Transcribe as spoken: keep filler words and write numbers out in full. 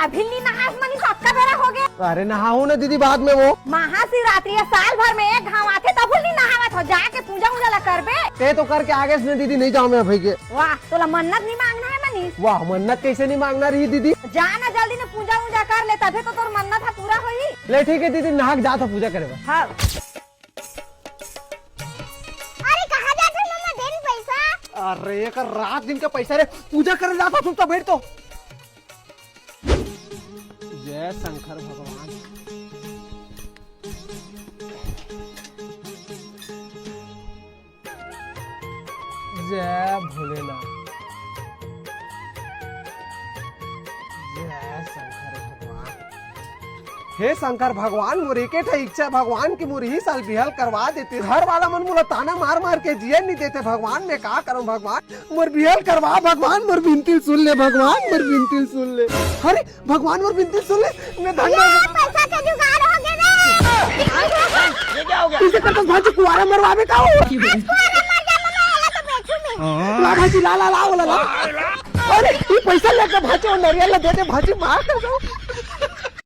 अभी नी नहास मनीस, अतका बेरा हो गे। अरे नहाहूं ना दीदी बाद में वो। महाशिवरात्रि हे, साल भर में एक घांव आथे, तभो नी नहावत हो, जाके पूजा उजा ला करबे। ते तो करके आगेस ना दीदी, नहीं जांव मैं अभी के। वाह, तोला मन्नत नी मांगना हे मनीस? वाह, मन्नत कैसे नी मांगना रही दीदी? जा ना जल्दी ना पूजा उजा कर ले, तभे तो तोर मन्नत ह पूरा होही। ले ठीक हे दीदी, नहा के जात हो पूजा करे बर। हाँ। अरे कहाँ जात हे मम्मा, दे न पैसा। अरे एकर रात दिन के पैसा रे, पूजा करे जात हो, चुपचाप बैठ तो। जय शंकर भगवान, जय भोलेनाथ, जय शंकर भगवान। हे शंकर भगवान, मोर एके ठा इच्छा भगवान कि मोर इही साल बिहाव करवा देते। घर वाला मन मोला ताना मार मार के जियन नी देते भगवान, मैं का करंव भगवान? मोर बिहाव करवा भगवान, मोर बिनती ल सुन ले भगवान, मोर बिनती ल सुन ले। अरे भगवान, मोर बिनती ल सुन ले, मैं धन ये पैसा के जुगाड़ हो गे रे। ये क्या हो गया? कइसे करथस भांची, कुंवारा मरवाबे का हो? आज कुंवारा मर जा, मैं एला तो बेचूं मैं। ला भांची, ला, ला, ला, ओला ला। अरे, ये पैसा लेके भांची, वो नरियल ला दे दे, भांची, मार कर दो।